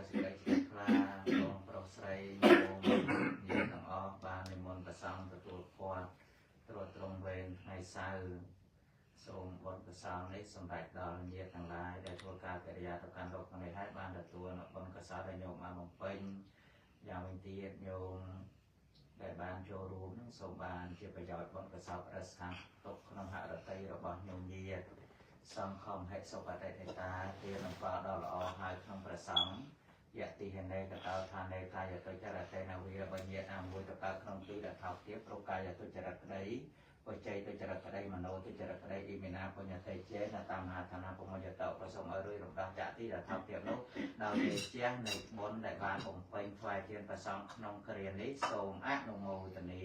ដោយសេចក្តីជ្រះថ្លាបងប្រុសស្រីញោមញាតិទាំងអស់បាននិមន្តព្រះសង្ឃទទួលព័ទ្ធត្រួតត្រងវេនថ្ងៃសៅរ៍សូមបុណ្យកុសលនេះសម្រេចដល់ញាតិទាំងឡាយដែលធ្វើការកិរិយាទៅកាន់លោកនេះហើយបានទទួលនូវបុណ្យកុសលដែលញោមបានបំពេញយ៉ាងវិញទៀតញោមដែលបានចូលរួមនឹងសូមបានជាប្រយោជន៍បុណ្យកុសលប្រស្ថានទុកក្នុងហរតីរបស់ញោមញាតិសង្ឃំហិសុបតិទេតាទានអំបដ៏ល្អហើយក្នុងព្រះសង្ឃយតិហេនេកតោឋានេកាយទុច្ចរតេនវិរបញ្ញាណាមួយទៅកើតក្នុងទីដែលថោកទាបព្រោះកាយទុច្ចរិតក្តីបច្ច័យទុច្ចរិតក្តីមโนទុច្ចរិតក្តីអ៊ីមេណាបញ្ញតិចេនតាមហាឋានពុមយតោប្រសូមឲ្យរួយរំដោះចាក់ទីដែលថោកទាបនោះដោយទេជះនៃបុណ្យដែលបានបំពេញថ្វាយទានព្រះសង្ឃក្នុងគ្រានេះសូមអនុមោទនា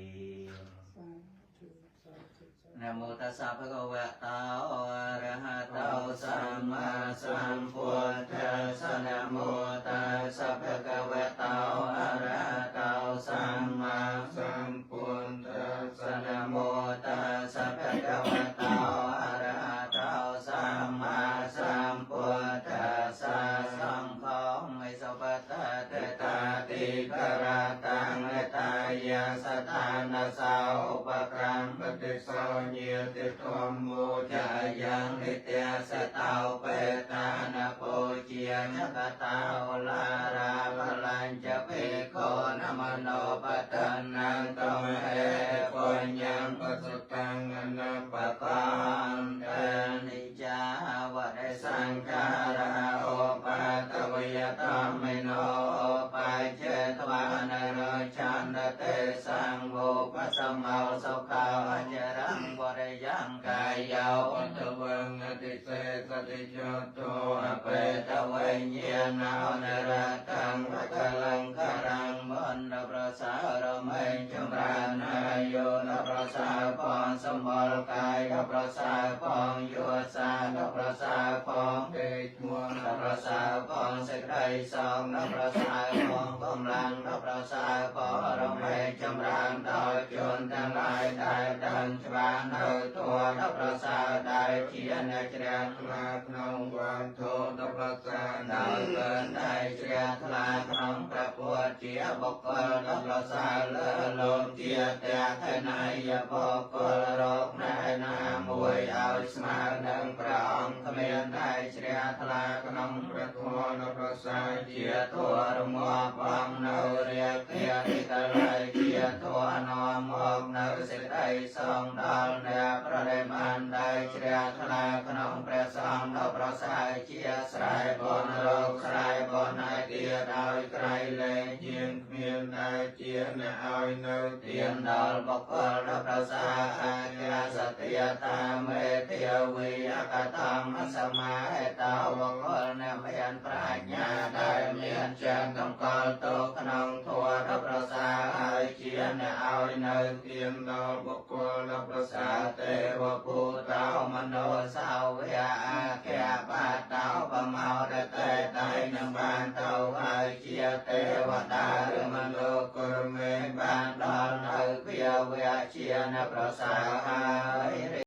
នមោតស្សៈភគវតោអរហតោសម្មាសម្ពុទ្ធស្សៈនមោតស្សៈភគវតោអរហតោសម្មា សម្ពុទ្ធស្សៈ នមោតស្សៈភគវតោអរហតោសម្មាសម្ពុទ្ធស្សៈសង្ឃោមេសុបតតតា តិករតាំងតាយាសតានសោឧបកម្មបតិសោញាតិធម្មោ ច ច យ៉ាងនិត្យសតោបេតានពុជាញកតោលារាបលញ្ចភិក្ខុនមនោបតនੰតមហេ បុញ្ញំបសុតាំងអនប បកន្តនិចាវរិសង្ខារាឧបាតវយតមេណោបាចេតវនរចន្ទទេសង្វោបសមោសុខោអចរੰវរិយ៉ាងកាយោ អន្តវងអតិសេសតិចតោ អបេតវេញាណោនរតੰវកលង្ការੰមន្តប្រសារមេចម្រើនអាយុនប្រសារផងសម្បល់កាយប្រសារផងយុសានប្រសារផង ទេឈ្មោះ នប្រសារផងសេចក្តីសងនប្រសារផងកម្លាំងនប្រសារផងរមេចម្រើនដល់ជនទាំងឡាយដែលដឹងច្បាស់នៅធម៌នប្រសារដែលជាអ្នកជ្រះ ថ្លាក្នុងវត្ថុដប្រសា ដោយកើនដែលជ្រះថ្លាក្នុងព្រះពុទ្ធជាបុគ្គលដ៏ប្រសើរលើលោកជាតេខណយបុគ្គលរកណែណាមួយឲ្យស្មើនឹងព្រះអង្គគ្មានដែលជ្រះថ្លាក្នុង ព្រះធម៌ដប្រសា ជាធម៌រងាប់បងនៅរាគានិកល័យជាធម៌នាំមកនៅសេចក្តីសងដល់អ្នកប្រតិបានដែលជ្រះថ្លាក្នុងព្រះសង្ឃដ៏ប្រសើរជាស្រែបុណ្យរោគស្រែបុណ្យឲ្យទាដោយក្រៃលែង ជាងគ្មានដែលជាអ្នកឲ្យនៅ ទានដល់បុគ្គលដ៏ប្រសើរអាគាសតិយតាមេធាវីអកតមសមាហេតោបុគ្គលអ្នកមានប្រាជ្ញាដែលមានចិត្តតម្កល់ទុកក្នុងធម៌ដ៏ប្រសើរហើយជាអ្នកឲ្យនៅ ទានដល់បុគ្គលដ៏ប្រសើរ ទេវភូតោមនោសោវៈអាគាបាតោបមោរតេតៃនឹងបានទៅហើយជាទេវតាឬមនុស្ស ករមេ បានដល់នៅភាវៈជាអ្នកប្រសើរហើ